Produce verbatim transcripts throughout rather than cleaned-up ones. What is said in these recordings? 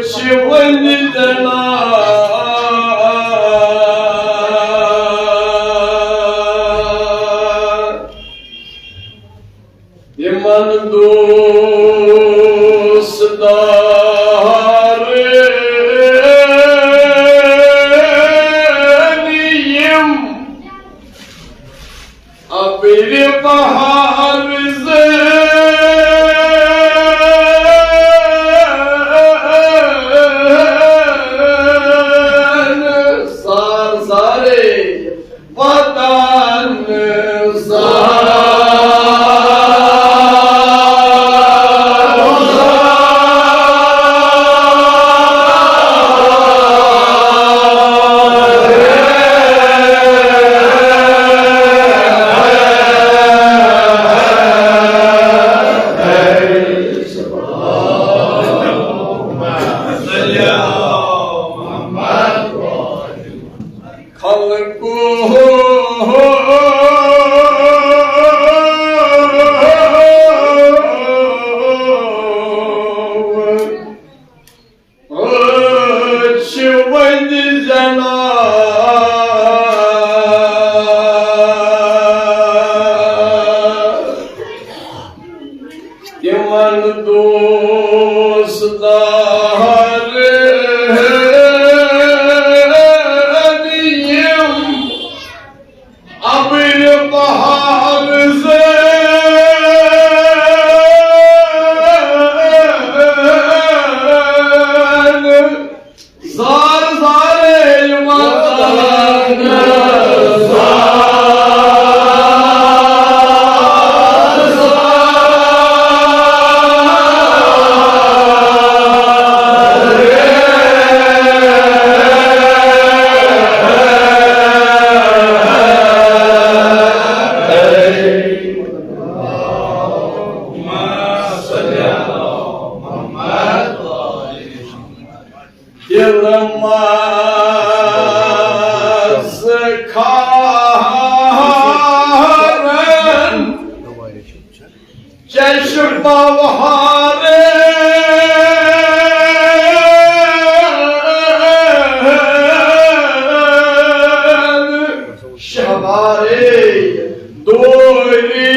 شِوَنہِ جَنان۔ تِمَن دوستدارَن یِم اَپرِ بہار زٲنۍ۔ سار سارے وطن سار۔ خلقه چھِ وۄنۍ زینان۔ تِمن دوست دار یِم اَپرِ بہار زٲنۍ۔ زار زارے وطن زار۔ دِلہٕ منٛز کھارن چشمہٕ بہارن شہبارے دوری۔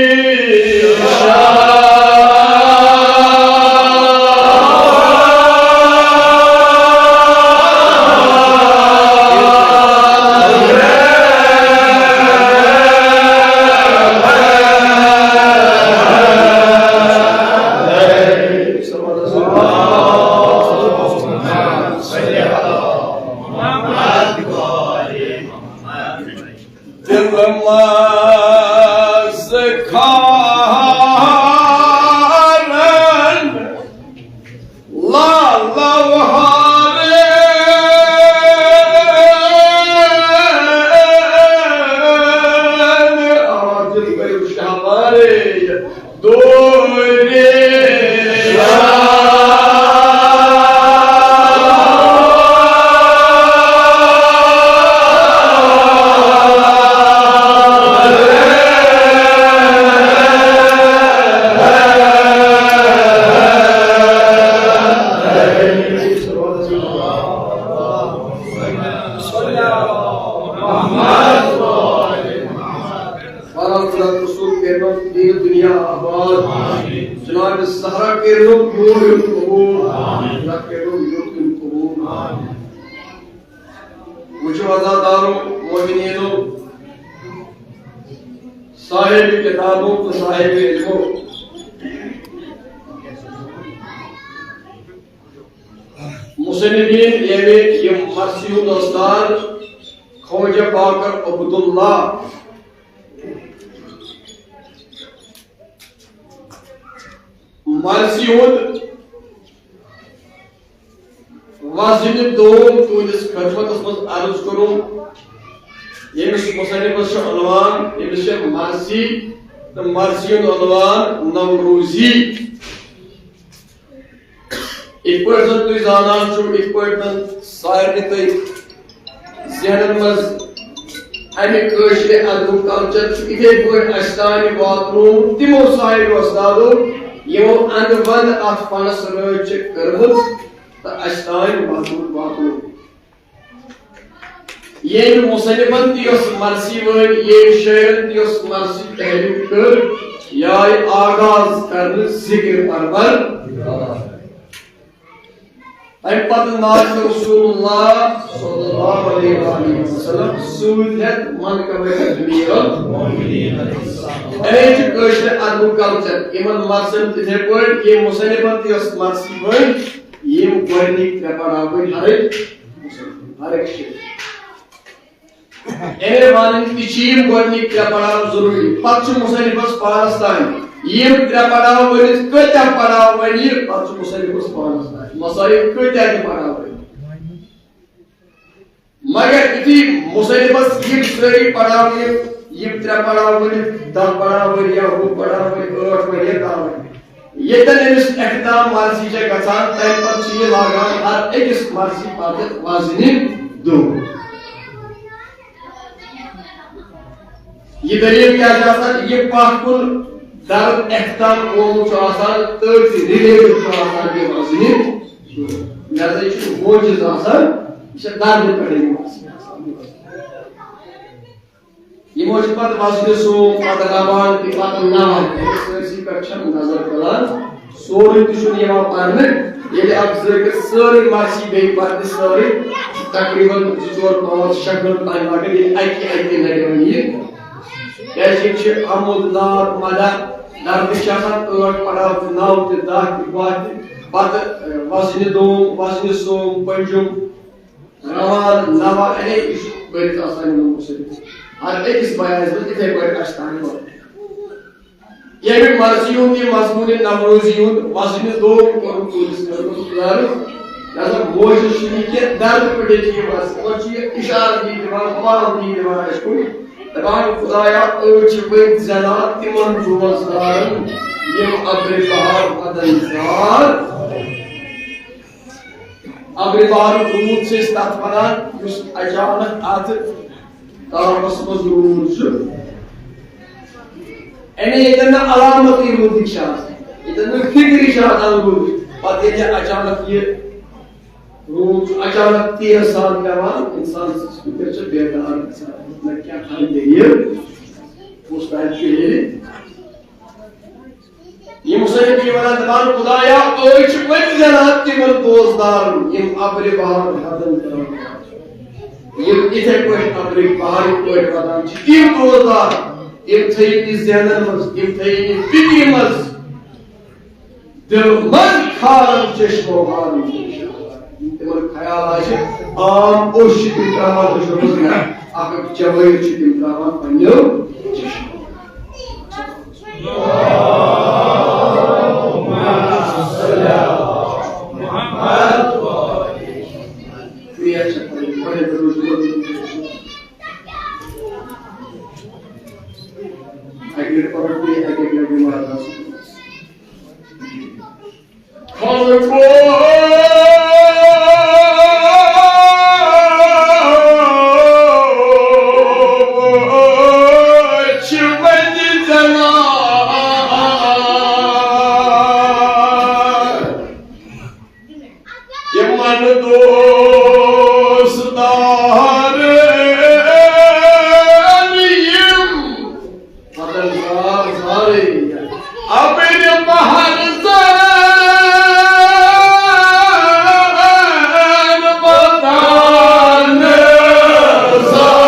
دِلہٕ منٛز کھارن لالہٕ ہارن آواز دِتھ کٔرِو شہبارے دوری۔ بہرحال، خدا رسول کٔرِنو دین دنیا آباد۔ جناب زہرا کٔرِنو یور یُن قبول۔ خدا کٔرِنو یور یُن قبول۔ وٕچھِو عزادارو، مومنینو، صاحب کتابو تہٕ صاحب علمو۔ مصنفین یعنی یِم مرثی ہُنٛد استاد خواجہ باقر عبداللہ مرثی ہُنٛد وزن دوم تُہنٛدِس خدمتس منٛز عرض کوٚرُم۔ ییٚمِس مصنفس چھُ عنوان، ییٚمِس چھِ مرثی تہٕ مرثی ہُنٛد عنوان نوروزی۔ یِتھ پٲٹھۍ زن تُہۍ زانان چھِو، یِتھ پٲٹھۍ زن سارنٕے تۄہہِ ذہنن منٛز امہِ کٲشرِ ادبُک culture چھُ، یِتھے پٲٹھۍ اسہِ تام واتنوومُت تِمو صاحب وۄستادو، یِمو اندٕ ونٛدٕ اتھ فنس رٲچھ چھِ کٔرمٕژ۔ تہٕ اَسہِ تام واتُن واتُن۔ ییٚمۍ مُصنِفن تہِ یۄس مرثی وٲلۍ، ییٚمۍ شٲعرن تہِ یۄس مرثی تحریر کٔر، یہِ آیہِ آغاز کرنہٕ ذِکرِ پروردگار۔ تَمہِ پتہٕ نازِ رسول اللہ صلی اللہ علیہ وآلہ وسلم سۭتۍ ہٮ۪تھ من قبل امیر المؤمنین۔ اَمے چھُ کٲشرِ ادبُک culture۔ یِمن مرثن تِتھے پٲٹھۍ ییٚمۍ مُصنِفن تہِ یۄس مرثی ؤنۍ، یِم گۄڈٕنِکۍ ترٛےٚ پڑاو گٔے ہر أکۍ، ہر أکۍ شٲعر۔ اَمے وانٕنۍ تہِ چھِ یِم گۄڈٕنِکۍ ترٛےٚ پڑاو ضروٗری۔ پتہٕ چھُ مُصنِفس پانس تام۔ یِم ترٛےٚ پڑاو ؤنِتھ کۭتیاہ پڑاو ونہِ، پتہٕ چھُ مُصنِفس پانس تام۔ مصائب کۭتیاہ تہِ پڑاو ؤنِتھ۔ مگر یُتھُے مُصنِفس یِم سٲری پڑاو، یِم، یِم ترٛےٚ پڑاو ؤنِتھ، دَہ پڑاو ؤنِتھ یا وُہ پڑاو ؤنِتھ، ٲٹھ ؤنِتھ یا دَہ ؤنِتھ، ییٚتٮ۪ن أمِس اختتام مرثی چھےٚ گژھان، تَمہِ پتہٕ چھُ یہِ لاگان ہر أکِس مرثی پتہٕ وزنہِ دوٗن۔ یہِ دٔلیٖل کیٛاہ چھِ آسان؟ یہِ پتھ کُن درد اختتام گوٚمُت چھُ آسان، تٔتھۍ related چھُ آسان یہِ وزنہِ دوٗن۔ لہذا یہِ چھُ معجز آسان، یہِ چھےٚ دردِ پٮ۪ٹھٕے یِوان۔ یِمو چھِ پتہٕ وزنہِ سوم، پتہٕ روان تہِ، پتہٕ نوان تہِ۔ سٲرسٕے پٮ۪ٹھ چھَنہٕ نظر کڑان، سورُے تہِ چھُنہٕ یِوان پرنہٕ۔ ییٚلہِ اکھ ذٲکِر سٲرٕے مرثی بیٚیہِ پرِ سٲرٕے، تقریباً زٕ، ژور، پانٛژھ، شےٚ گھنٹہٕ تام لگن، ییٚلہِ اَکہِ اَکہِ لٹہِ وۄنۍ یہِ۔ کیٛازِ یہِ چھِ حمد، نعت، مدح، دردِ چھِ آسان ٲٹھ پڑاو تہِ، نو تہِ، دَہ تہِ، باہ تہِ، پتہٕ، اے، وزنہِ دوم، وزنہِ سوم، پنجم، روان، نوان، یعنی یہِ چھُ بٔرِتھ آسان یِمن مُصنِفن۔ ہر أکِس بیانس منٛز یِتھے پٲٹھۍ اَسہِ تام ووت۔ ییٚمہِ مرثی ہُنٛد یہِ مضموٗنِ نوروزی ہُنٛد وزنہِ دوم کوٚرُن ژوٗرِس نمبرس گُزارُن۔ لہذا موجود چھُ یہِ کہِ دردٕ پٲٹھۍ چھِ یہِ وزن، یِمن چھُ یہِ اِشارٕ یہِ دِوان، حوالہٕ یہِ دِوان اَسہِ کُن۔ دَپان، خدایا، أڑۍ چھِ وۄنۍ زینان تِمن دوستدارن، یِم ابرِ بہار وَدن زار۔ ابرِ بہارُک روٗد چھِ أسۍ تَتھ وَنان، یُس اچانک اَتھ تاپَس منٛز روٗد چھُ۔ یعنی ییٚتٮ۪ن نہٕ علامتٕے روٗدٕکۍ چھِ آسان، ییٚتٮ۪ن نہٕ فِکرِ چھِ آسان روٗدٕچ، پَتہٕ ییٚلہِ اچانک یہِ روٗد چھُ اچانک تیز سان پٮ۪وان، اِنسان سٕنٛز فِکر چھِ بیدار گژھان، نہ کیٛاہ تام دٔلیٖل، کُس تام شٲعری۔ یِم سٲری چھِ وَنان، دَپان، خدایا، أڑۍ چھِ وۄنۍ زینان تِمن دوستدارن، یِم ابرِ بہار وَدن کران۔ یِم یِتھے پٲٹھۍ ابرِ بہارٕکۍ پٲٹھۍ وَدان چھِ، تِم دوستدار، یِم تھٲیِو یہِ ذہنن منٛز، یِم تھٲیِو یہِ فِکرِ منٛز، دِل منٛز کھارن چشمو ہارن۔ یِم تِمن خیال آسہِ، عام اوٚش چھِ تِم ترٛاوان أچھو منٛز، نہ، اکھ اکھ جوٲہِر چھِ تِم ترٛاوان پننیو چشمو۔ یِمن دوستدارن یِم پتن زار زارے ابرِ بہار زن پتن زار۔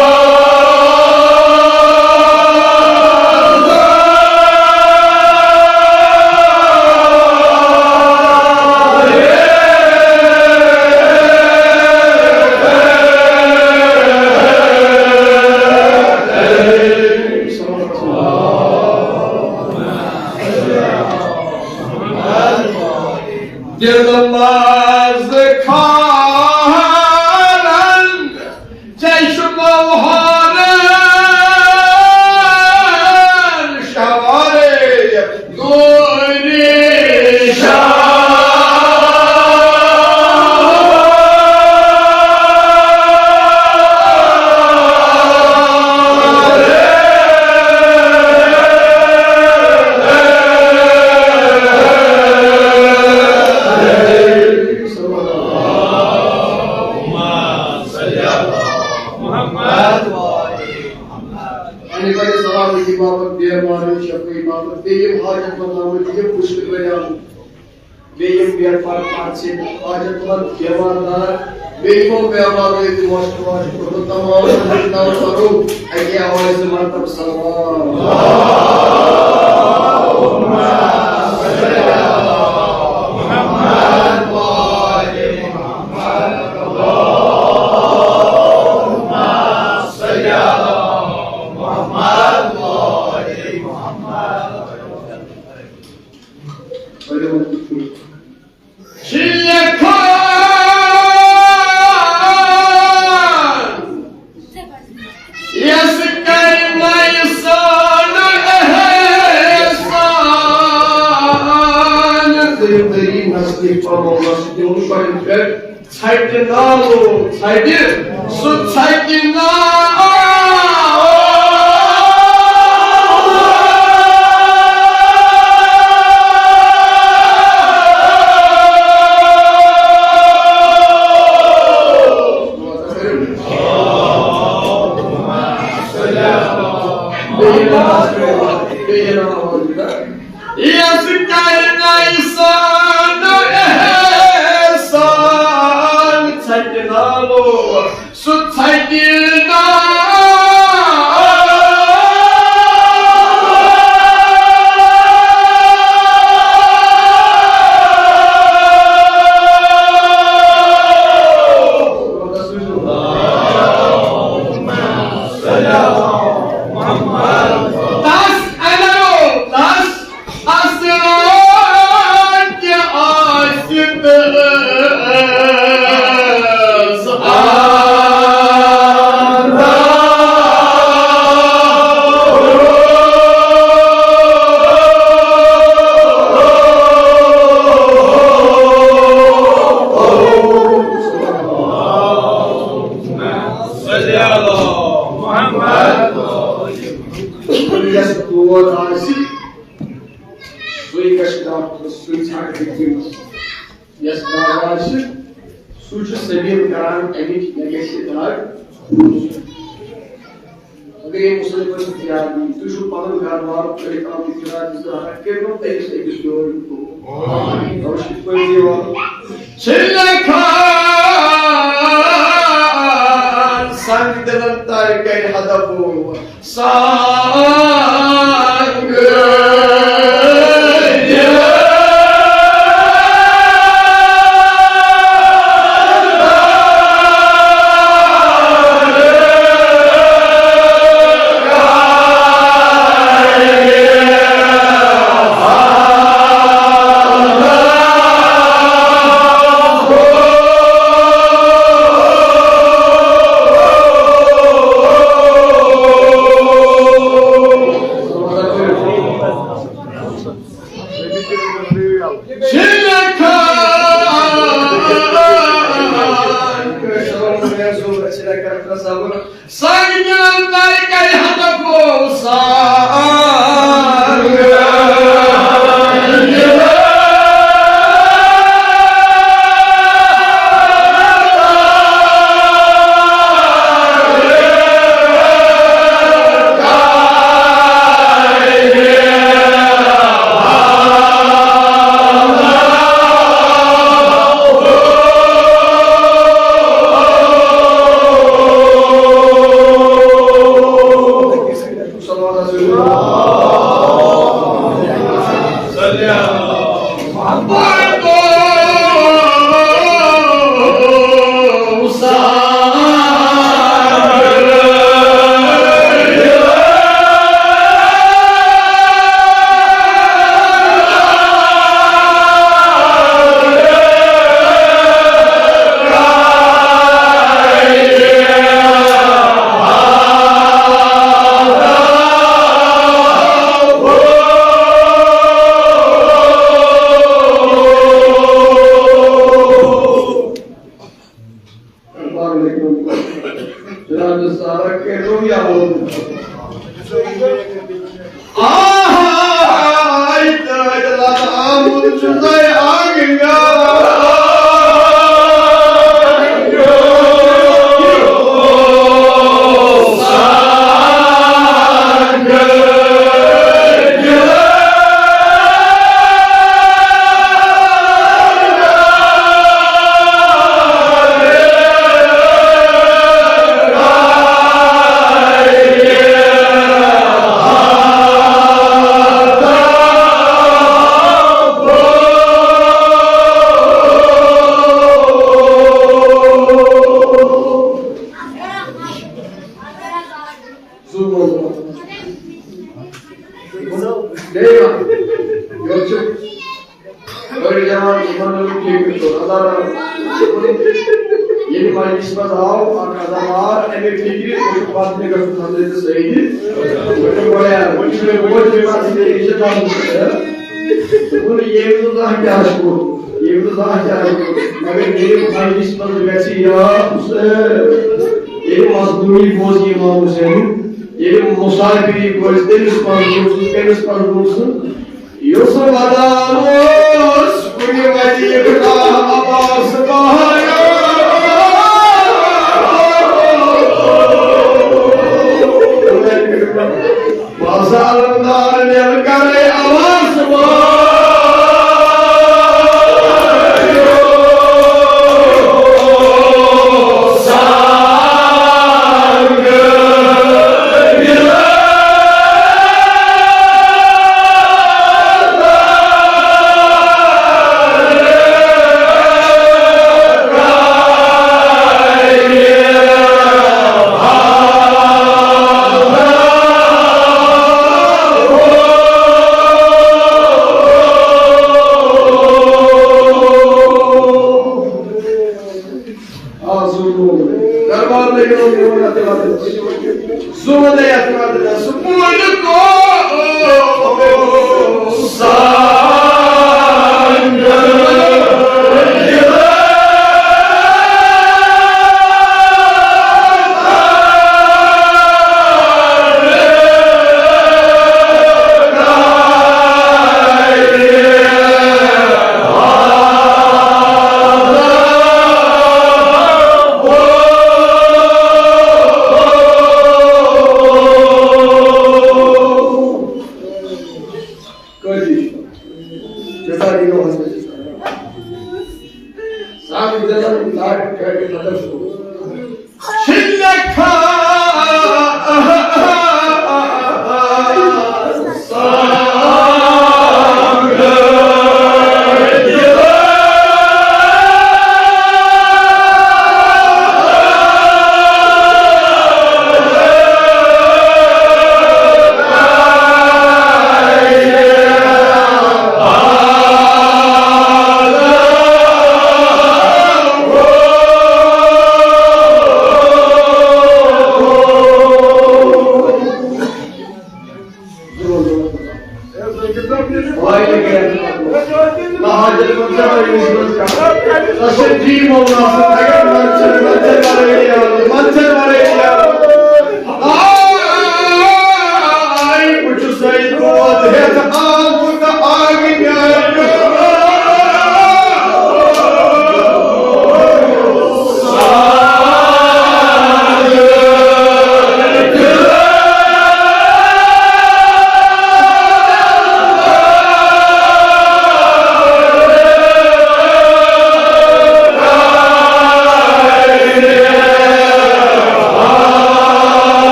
دِلہٕ منٛز کھارن چشمو ہارن شوارے دوری شاہ۔ شفیع مغفرت، بیٚیہِ یِم حاجت مند آمٕتۍ، یِم مُشکِل بَنیمٕتۍ، بیٚیہِ یِم بے پَر پَر چھِ، حاجت مند، بیمار دار، بیٚیہِ یِمو بے اولادٕ تہِ مۄشکِل وۄشکِل کوٚرمُت، تَمام ناو پَرو اَکے آوازِ منٛز مرتبہ صلوات۔ یَس کَرِ نَیہِ سان احسان۔ تٔمۍ دٔری نزدیٖک پَنُن نَس دیُن پَنٕنۍ پٮ۪ٹھ۔ ژھَٹہِ نالو ژھَٹہِ، سُہ ژھَٹہِ نالو۔ یَس کَرِ نَیہِ سان احسان، ژھَٹہِ نالو، سُہ ژھَٹہِ نالو۔ تَس اَنو، تَس اثرات آسہِ تہٕ یَس دود آسہِ، سُے گژھِ ڈاکٹرس، سُے ژھانٛڈِ حکیٖمس۔ یَس دگ آسہِ، سُہ چھُ سبیٖل کران اَمِچ، مےٚ گژھِ یہِ دگ۔ اگر یہِ مُسلِم ٲسِتھ یا نہٕ، تُہۍ چھِو پَنُن گرٕ وار کٔرِتھ آمٕتۍ، خۄدا دِژ راحت، کٔرِو أکِس أکِس بیول۔ چھِ لیکھان سنگ دِلن تر کرِ ہدف۔ جناب سارا کیٛاہ گوٚو یا ووٚن؟ آہا، آے تہٕ لد آمُت چھُ تۄہہِ آنٛگن۔ ییٚلہِ مجلس منٛز آو اکھ اداکار، اَمے فِکرِ، بہٕ چھُس پتہٕ مےٚ گژھُن حضرت سعیدِ، بہٕ چھُس گۄڈٕ یار، بہٕ چھُس مےٚ بوزُن پتہٕ یہِ چھِ دَپُن، دوٚپُن، ییٚمۍ نہٕ زانٛہہ کیٛاہ چھُ کوٚرمُت، ییٚمۍ نہٕ زانٛہہ کیٛاہ چھُ کوٚرمُت، مگر ییٚلہِ مجلس منٛز گژھِ یاد، ییٚلہِ مظلوٗمی بوزِ امام حسینُن، ییٚلہِ مسافری بوزِ، تٔمِس پَزِ بوزُن، تٔمِس پَزِ بوزُن۔ یُس ودان اوس کُنہِ وَتہِ عباس بہایو۔ بہٕ ہسا علمدار نیل کرے عباس بہایو۔ آ، زوٗ لوگ۔ دربار لٔگۍ یِمن میون اَتھٕ وَتھٕ۔ زوٗ وَنَے اَتھٕ وَتھٕ۔ سُہ پوٗرٕ کو سانٛگ۔ کٲفی چھُ۔ شیطانی گوٚو حضرت۔ صاحب جلال لاٹ کر کے ختم شروع۔ شلکھا۔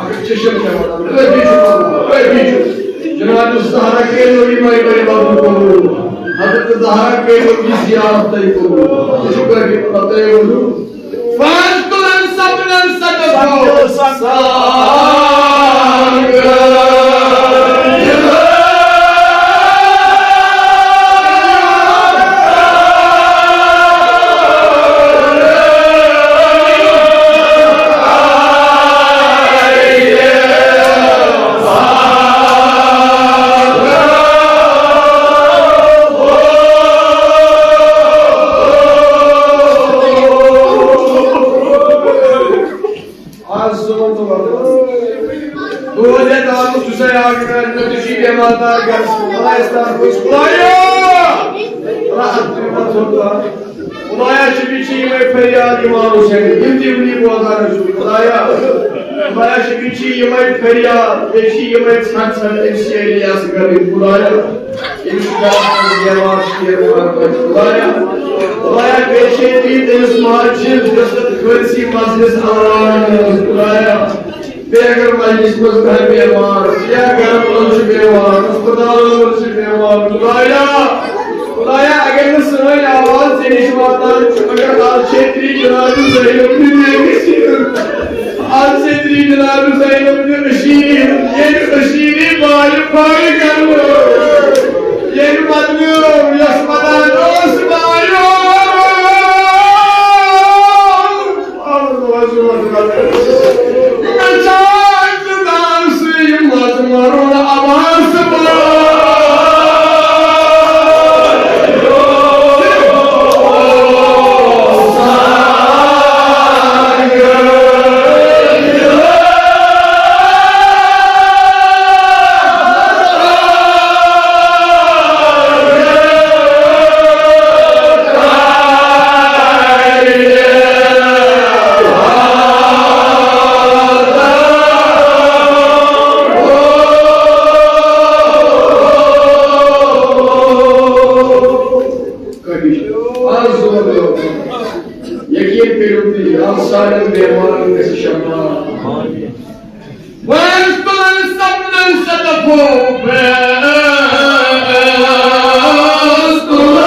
اکھ چشم کیٛاہ وَنان؟ رٲبی چھُ، رٲبی چھُ۔ جناب زہرا کٔرِو یِمَے بٔرۍ وَتُن قبوٗل۔ حضرت زہرا کٔرِو یہِ زیارت تۄہہِ قبوٗل۔ یہِ چھُ کٲفی، پَتہٕ تۄہہِ ووٚنوُ۔ فاز تُلن سپنن سَتَتھ سانٛگ۔ آز صُبحن تہٕ وۄتھُن۔ دود ہیٚتھ آمُت چھُسے آز گرٕ، مےٚ تہِ چھُ بیمار دار گرس منٛز۔ خۄدایس تام گوٚژھ خۄدایا راحت دِنۍ، وۄتھُن تہٕ خۄدایا، چھِ بیٚیہِ چھِ یِمے فریاد امام حسین، یِم تہِ وٕنی بوزان ٲسِو۔ خۄدایا، خۄدایا، چھِ بیٚیہِ چھِ یِمے فریاد، بیٚیہِ چھِ یِمے ژھٹھ ژھٹھ أمۍ سٕے الیاس گرٕکۍ۔ خۄدایا، أمِس چھُ گرس منٛز بیمار شیر فرمٲیِتھ۔ خۄدایا، خۄدایا، بیٚیہِ چھِ ییٚتہِ أمِس ماجہِ ہٕنٛز عزت خٲلصی مجلس آرام منٛز۔ خۄدایا، بیٚیہِ اگر مجلس منٛز کانٛہہ بیمار یا گرن منٛز چھُ بیمار، ہسپتالن منٛز چھُ بیمار، خۄدایا، خۄدایا، اگر نہٕ سٲنۍ آواز ژےٚ نِش واتان چھِ، مگر از چھِ تیٚلہِ جناب زینب نہٕ میٲنِس یِتھ۔ از صدری جناب زینب نہِ اشیٖر، ییٚلہِ اشیٖری بایہِ پھٲلۍ کرنو، ییٚلہِ بدلیو یۄس پتہ اوس بایو۔ مےٚ چھا اقتدار سٕے منٛز مرُن عباس بایو۔ یقین کٔرِو تُہۍ، رب سانٮ۪ن بیمارن گژھِ شفا۔ وَيَسْتُرِ السَّمْنَ الصَّدَفُ، وَيَسْتُرِ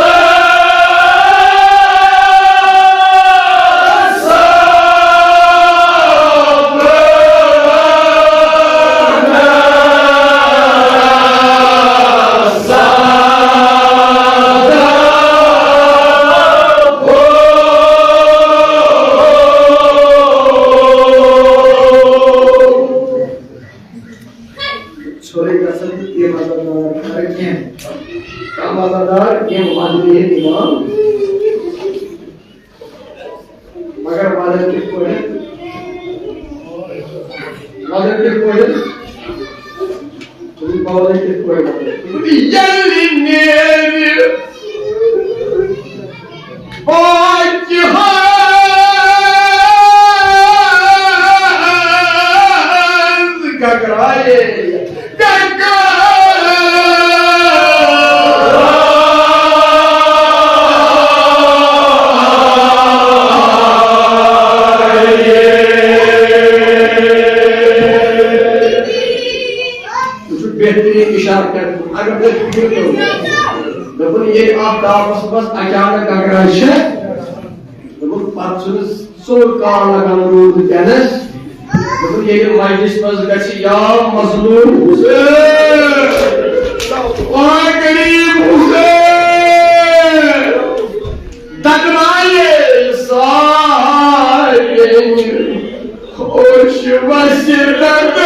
ژھورٕے گژھن نہٕ تِم عزادار کھرٕ کینٛہہ۔ کم عزادار؟ یِم وننہٕ یِن امام۔ مگر ونن کِتھ پٲٹھۍ؟ ونن کِتھ پٲٹھۍ؟ تُہۍ ونن کِتھ پٲٹھۍ؟ ییٚلہِ نیرِ باقی حظ گگرایے، گگرایے۔ وٕچھِو، بہتریٖن اِشارٕ کَرِ۔ اگر تُہۍ فِکر کٔرِو، دوٚپُن، ییٚلہِ اَتھ تاپَس منٛز اچانک گگرایہِ چھےٚ، دوٚپُن، پَتہٕ چھُنہٕ ژوٚر کال لگان روٗد پٮ۪نَس۔ دوٚپُن، ییٚلہِ مجلس منٛز گژھِ یا مظلوم حسین، آ غریب حسین، دگنایے سارے۔ خوش وسیلت۔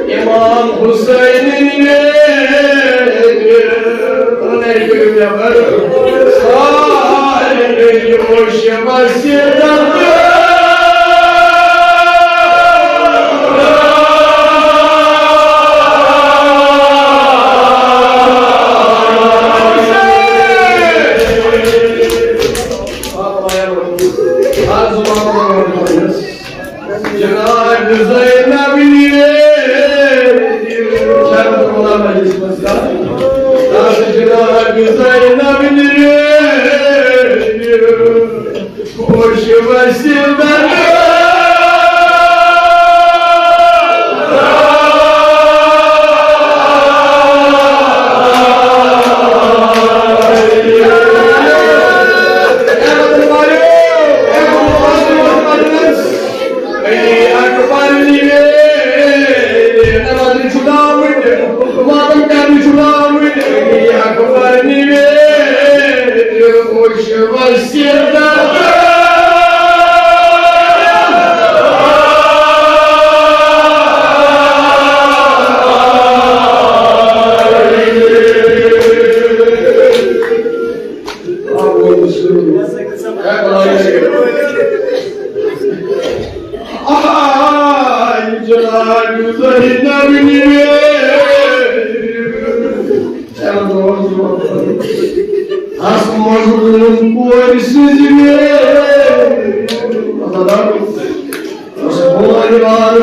امام حسین جناب زینب نیرے، شرط مولا مجلس مسئلہ۔ دس جناب زینب نیرے، خوش وسیلت۔ علی اکبر نیرے، نمازِ چھُٹاوٕنۍ، ماتم کرنہِ چھُٹاوٕنۍ۔ علی اکبر نیرے، خوش وسیلت۔ آی جناب زینب نیرے۔ ہس مظلوم کورِ سٕنٛزِ ویرِ۔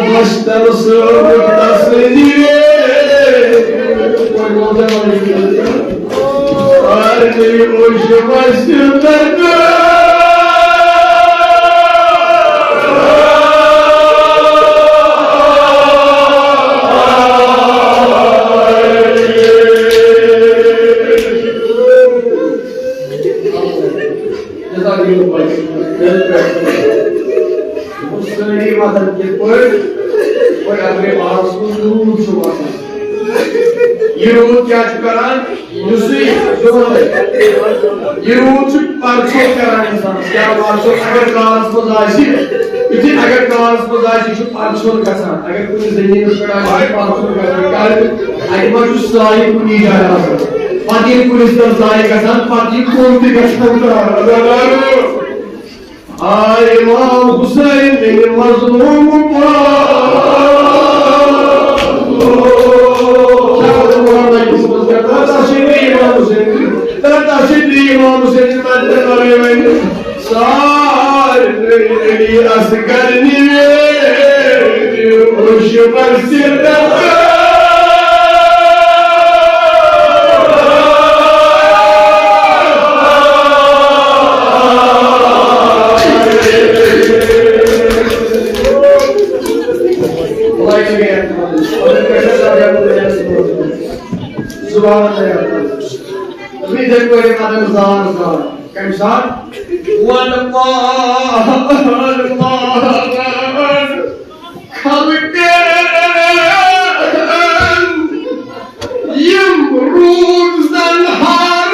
بستر صٲب تسلی۔ سارنٕے اوٚش وَسہِ درد۔ سٲری وَتھان کِتھ پٲٹھۍ؟ پٲٹھۍ اگرے آز کُن روٗد چھُ وَسان۔ یہِ روٗد کیٛاہ چھُ کران؟ یُس یہِ، یہِ روٗد چھُ پرژھوٚل کران اِنسانَس۔ کیٛاہ پرژھوٚل؟ اگر کارَس منٛز آسہِ، یُتھُے اگر کارَس منٛز آسہِ، یہِ چھُ پرژھوٚل گژھان۔ اگر کُنہِ زٔمیٖنَس پٮ۪ٹھ آسہِ، یہِ چھُ پرژھوٚل گژھان۔ کیٛازِ؟ اَتہِ ما چھُ سایہِ کُنی جایہِ آسان۔ پَتہٕ ییٚلہِ کُلِس تَل سایہِ گژھان، پَتہٕ یہِ کُل تہِ گژھان تار۔ آ امام حسین، میانہِ مظلوم پاک۔ کیٛاہ وَنہٕ بہٕ؟ تشریف امام حسین، تشریف امام حسین، سارے علی اصغر نوے، وش مسجد۔ سبحان اللہ۔ یِتھَے پٲٹھۍ مدن زان زان۔ کَمہِ ساتہٕ؟ وَلہٕ پان، وَلہٕ پان۔ خلقن یِم روٗد زن ہارن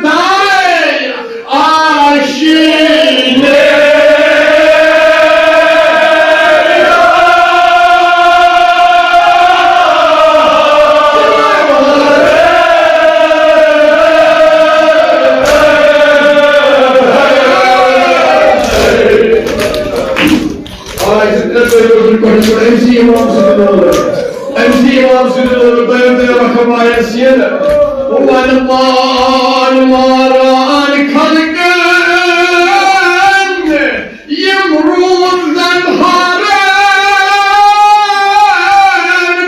دارے آشینے۔ آ، یہِ چھُ ترٛےٚ ژورِ ؤرِش گۄڈٕ چھُ أمۍ سٕے اِمام سٕنٛدِ ناوٕ۔ أمۍ سٕے اِمام سٕنٛدِ ناوٕ، دۄیو ترٛٮ۪ن لَکھَن مایَس یِن۔ وَنہٕ پان ماران خلقن، یِم روٗد زَن ہارن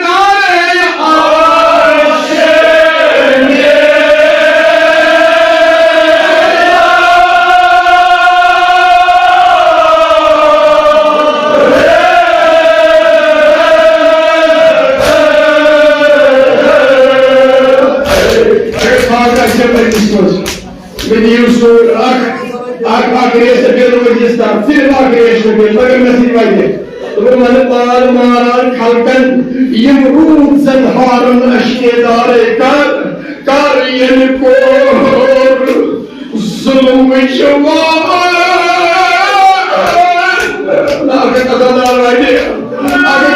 دارے آشینے۔ مےٚ دِیِو سُہ اکھ، اکھ، اکھ ریش تہٕ بیٚیہِ روزِ یہِ سر، صرف اکھ ریش تہٕ بیٚیہِ، مگر مےٚ سۭتۍ وَتہِ۔ دوٚپُن، وَنہٕ پان ماران خلقن، یِم روٗد زَن ہارن اشینے دارے کر، کر ییٚلہِ کوٚر ظُلمٕچ وَوان۔ اگر قضا دار وَنہِ، اگر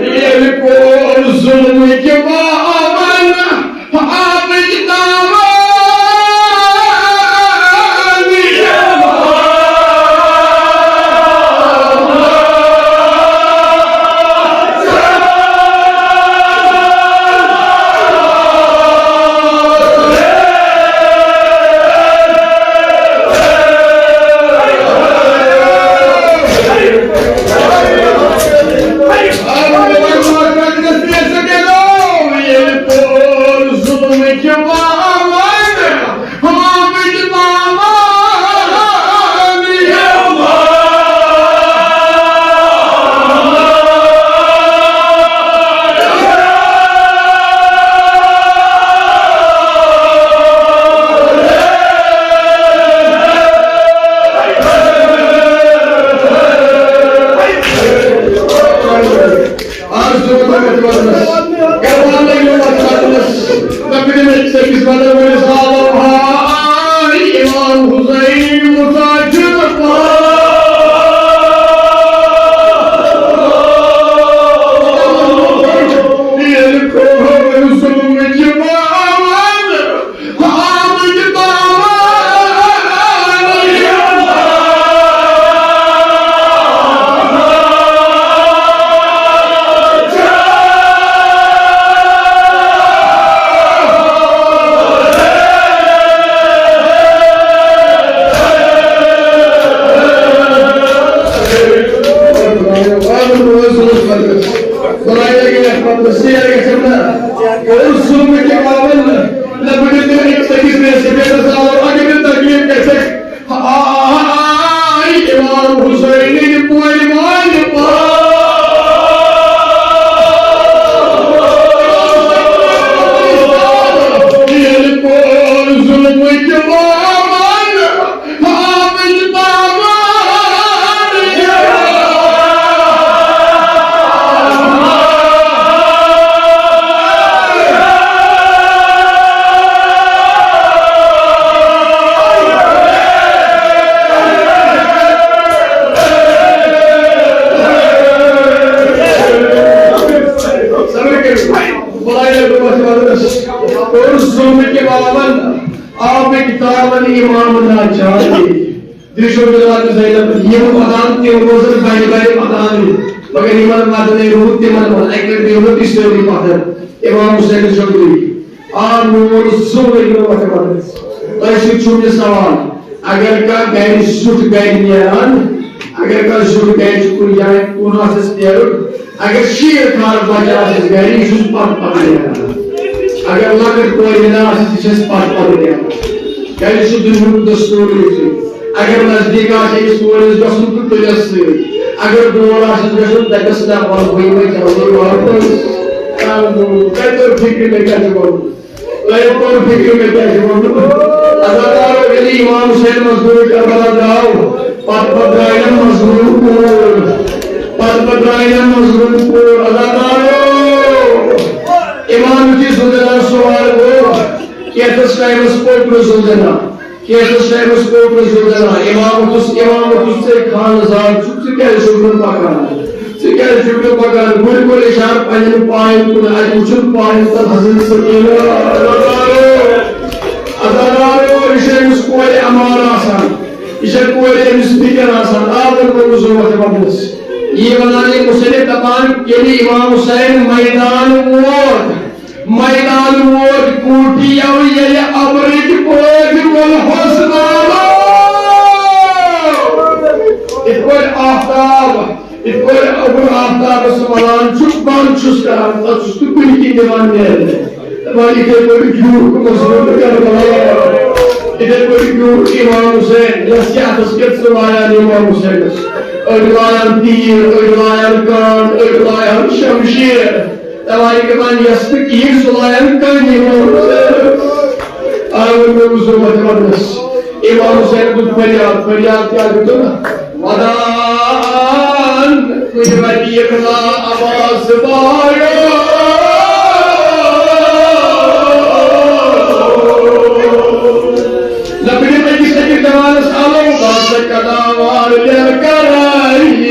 ییٚلہِ کوٚر ظُلمٕچ وَوان، آبٕچ داوان۔ کتابن، آو مےٚ کتابن امام ناچار۔ دِشو بِلال زینب، یِم ودان تِم روزن بڑِ بڑِ ودان، مگر یِمن ودنے روٗد تِمن وَن، اَکہِ لٹہِ دِیِو نہٕ تِژھ سٲری پتھر۔ امام حسین شوقی، آ میون زُو ؤنِو وۄتھٕ وۄتھٕ۔ تۄہہِ سۭتۍ چھُم یہِ سوال، اگر کانٛہہ گرِ زیُٹھ گرِ نیران، اگر کانٛہہ زیُٹھ گرِ چھُ کُنہِ جایہِ کُن آسٮ۪س نیرُن، اگر شیٖر کھار بچہٕ آسٮ۪س گرِ، یہِ چھُس پتہٕ پتہٕ نیران۔ اگر لۄکٕٹ کورِ ہنا آسٮ۪س، یہِ چھَس پتہٕ پتہٕ نیران۔ کیٛازِ یہِ چھُ دُنیاہُک دستوٗر یُتھُے۔ اگر نزدیٖک آسہِ أمِس کورِ گژھُن تہٕ تُلٮ۪س سۭتۍ۔ اگر دوٗر آسٮ۪س گژھُن، دَپٮ۪س، "نہ، وَلہٕ بہٕ یِمَے جلدی واپس۔" کَتہِ توٚر فِکرِ مےٚ کیٛاہ چھُ وَنُن؟ تۄہہِ توٚر فِکرِ مےٚ کیٛاہ چھُ وَنُن؟ عزادارو، ییٚلہِ امام حسین مزدوٗر کربلا درٛاو، پتہٕ پتہٕ درٛاے نہ مظلوم کوٗر، پتہٕ پتہٕ درٛاے نہ مظلوم کوٗر۔ عزادارو، امام یُتھُے زُو زنان سوار گوٚو، کینٛژس ٹایمس پوٚک نہٕ زُو زنان، کینٛژس ٹایمس پوٚک نہٕ زُو زنان۔ امام ووٚتھُس، امام ووٚتھُس، "ژے خانہٕ زاد چھُکھ، ژٕ کیٛازِ چھُکھ نہٕ پکان؟ ژٕ کیٛازِ چھُکھ نہٕ پکان؟" گُرۍ کوٚر اشارٕ پننٮ۪ن پاین کُن، اتہِ وُچھُن پاین تل حضرت سکینہ۔ عزادارو، عزادارو، یہِ چھِ أمِس کورِ امار آسان، یہِ چھےٚ کورِ أمِس فِکر آسان۔ آ، وۄنۍ گوٚو زُو وۄتھٕ وۄتھس۔ یہِ ونان، یہِ مُصنف دپان، ییٚلہِ امام حسین میدان ووت، میدان ووت، کوٗٹھۍ آو ییٚلہِ ابرٕکۍ پٲٹھۍ گُل حسن آو۔ یِتھ پٲٹھۍ آفتاب، یِتھ پٲٹھۍ ابُر آفتابس وَلان چھُ، بنٛد چھُس کران، تَتھ چھُس نہٕ کُنہِ کِنۍ دِوان نیرنہٕ۔ دَپان، یِتھَے پٲٹھۍ گیوٗٹھ مظلوم کربلا، یِتھَے پٲٹھۍ گیوٗٹھ امام حسین، یَس کیٛاہ اَتھَس کٮ۪تھ ژٕ لایان امام حسینس؟ أڑۍ لایان تیٖر، أڑۍ لایان کان، أڑۍ لایان شمشیر۔ تواری دپان، یس نہٕ کِہیٖنۍ سُہ لایَن کانہِ۔ آ، وۄنۍ گوٚو زُو وۄتھٕ وۄتھس۔ امام حسین دیُت فریاد، فریاد کیٛاہ دیُتُن؟ ودان، کُنہِ وَتہِ یِکھ نا عباس بایو۔ نہ کُنہِ أکِس أکِس جوانس آلو باسہِ کداوار لے کر آئی۔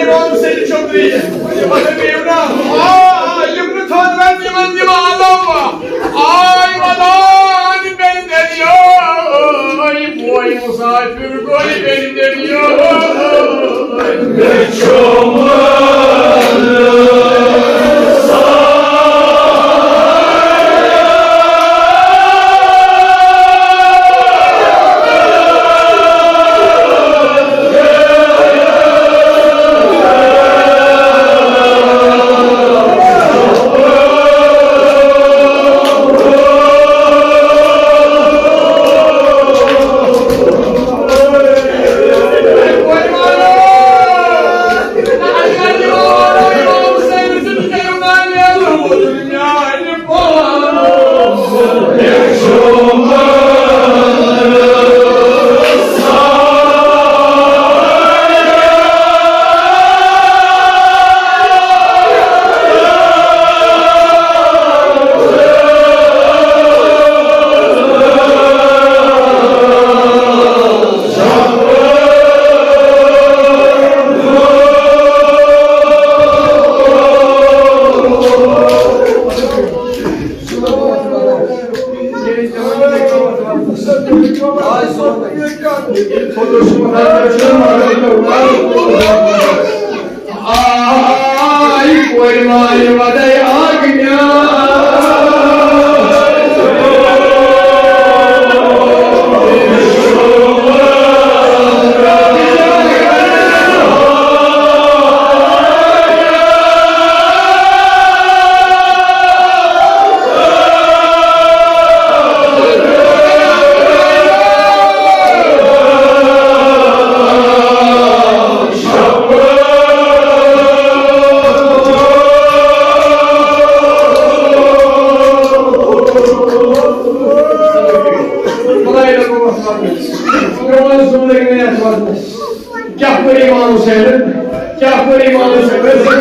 یِوان سیٚدِ چھۄمبرِ۔ پتہٕ پیٚیِو نا۔ آ، یِم نہٕ تھوٚد وَنہِ تِمن دِمہٕ علاوٕ۔ آے وَدان بیٚنہِ دٔریاے، بوے مُسافِر گوٚو بیٚنہِ دٔریاے۔ آے کورِ مالہِ وَدَے آگمیا۔ کیٛاہ کوٚر امام حسینن؟ کیٛاہ کوٚر امام حسینن؟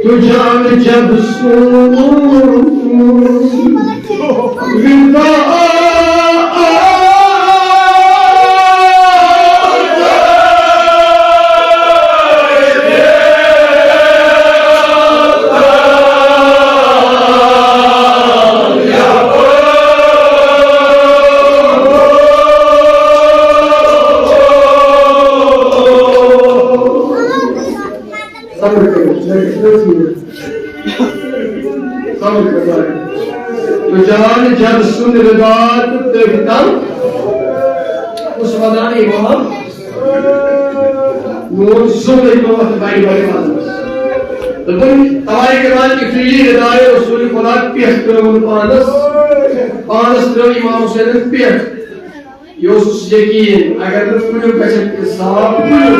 تو جان جب سو وداع صبر کٔرِو، صبر کٔرِو۔ تو جان جب سن ردا تو تیرتم۔ اس ودان امام میون زُو لٔگۍ مےٚ وَتھ بَڑِ بَڑِ وَزنَس۔ دوٚپُن، توے کران یُتھُے یہِ ردایہِ رسول خدا پٮ۪ٹھ ترٲوٕن پانَس، پانَس ترٲو امام حسینَن پٮ۪ٹھ۔ یہِ اوسُس یقیٖن، اگر نہٕ کُنیُک گژھِ اِنصاف، کُنیُک۔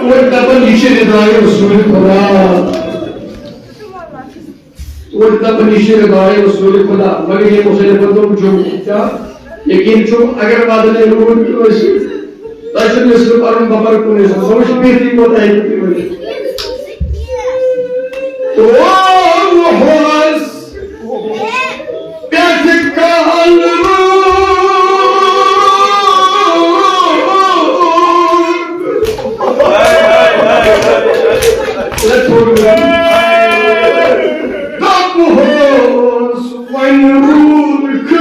توتہِ دَپان، یہِ چھِ ردایہِ رسول خدا۔ توتہِ دَپان، یہِ چھِ ردایہِ رسول خدا۔ مگر ییٚمۍ حسینَن پَتہٕ دوٚپ، جُم، کیٛاہ؟ یقیٖن چھُم، اگر وعدٕ نہٕ روٗد تہِ ٲسِو، تۄہہِ چھُنہٕ مےٚ سۭتۍ پَرُن بَپَر کُنُے زوٚن۔ سُہ وٕچھ بِہتٕے کوتاہ ہیٚکہِ تُہۍ ؤنِتھ۔ ترٛووُہَس پٮ۪ٹھٕ کال روٗد۔ دوٚپُس وۄنۍ روٗد کھٕ۔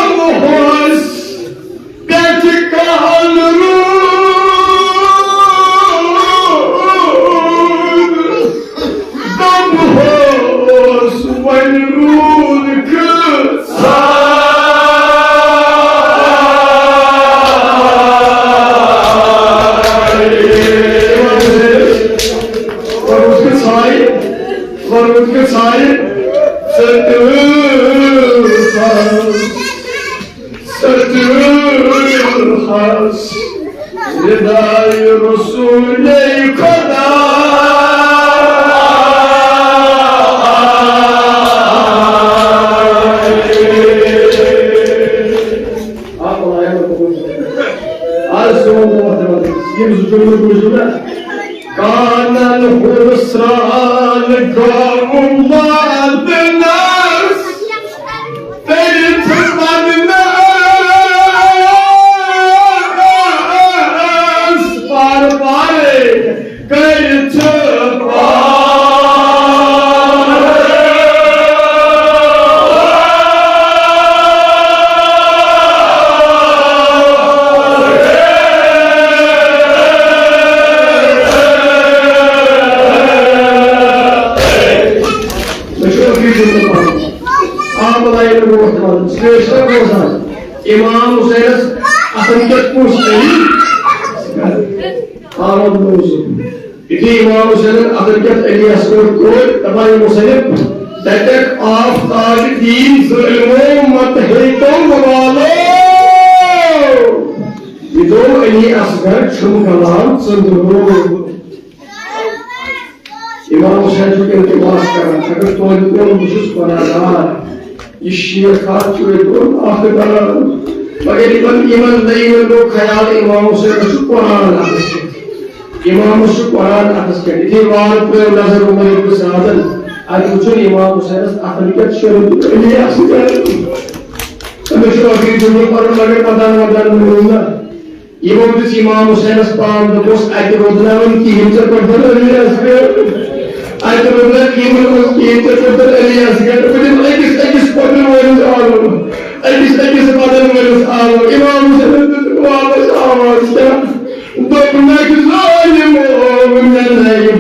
اوس پٮ۪ٹھٕ کال روٗد، دۄب اوس وۄنۍ روٗد کۭژاہ۔ وۄنۍ روٗد کۭژاہ، وۄنۍ روٗد کۭژاہ، ژٕ تہِ وٕچھ۔ سترس ردای رسول خدا۔ آز سون وقت وقت۔ یِم زٕ جملہٕ بوٗزِو نا۔ کانن ہُنٛد سرٛان گوٚو وادنس۔ کٔرِتھ پننس پار پارے، کٔرِتھ پار۔ مےٚ چھُ ٲخری جملہٕ پَرُن۔ آ، بلایہِ نہٕ برونٛٹھ وَنُن۔ سُہ چھُ بوزان۔ امام حسینس اتھن کٮ۪تھ کُس علی؟ آمد موضوع۔ یُتھُے امام حسینن اتھن کٮ۪تھ علی اصغر کوٚر، دپان یہِ مصنف، تتٮ۪تھ آفتاب دین ظٲلمو مت ہے تو وبالو۔ یہِ دوٚپ علی اصغر چھُم غلام ژٔنٛدروو۔ امام حسین چھُ التماس کران، اگر تُہنٛدِ کُن بہٕ چھُس گۄناہگار، یہِ شیخ حظ چھُ مےٚ کوٚرمُت اکھ دان۔ مگر یِمن، یِمن، یِمن گوٚو خیال امام حسینس چھُ قرآن اتھس کٮ۪تھ۔ امامس چھُ قرآن اتھس کٮ۪تھ۔ یُتھُے وارٕ ترٲو نظر عمر ابن سعدن، اتہِ وُچھُن امام حسینس اتھن کٮ۪تھ شیرُن تہٕ علی اصغر۔ أمِس چھُ ٲخری جملہٕ پرُن، مگر پتہ ودان ووٚن نہ۔ یِمو دِژ امام حسینس پان، دوٚپُس، اتہِ روٚد نہٕ وۄنۍ کِہیٖنۍ، ژےٚ کوٚرتھن علی اصغر۔ اتہِ روٚد نہٕ یِمن منٛز کِہیٖنۍ، ژےٚ کوٚرتھن علی اصغر۔ دوٚپُن، أکِس أکِس پۄپھِ وٲلِس آلو، أکِس أکِس مدن وٲلِس آلو۔ امام حسینس دِژ واپس آواز، کیٛاہ؟ دوٚپنکھ، ظٲلمو، مےٚ نَے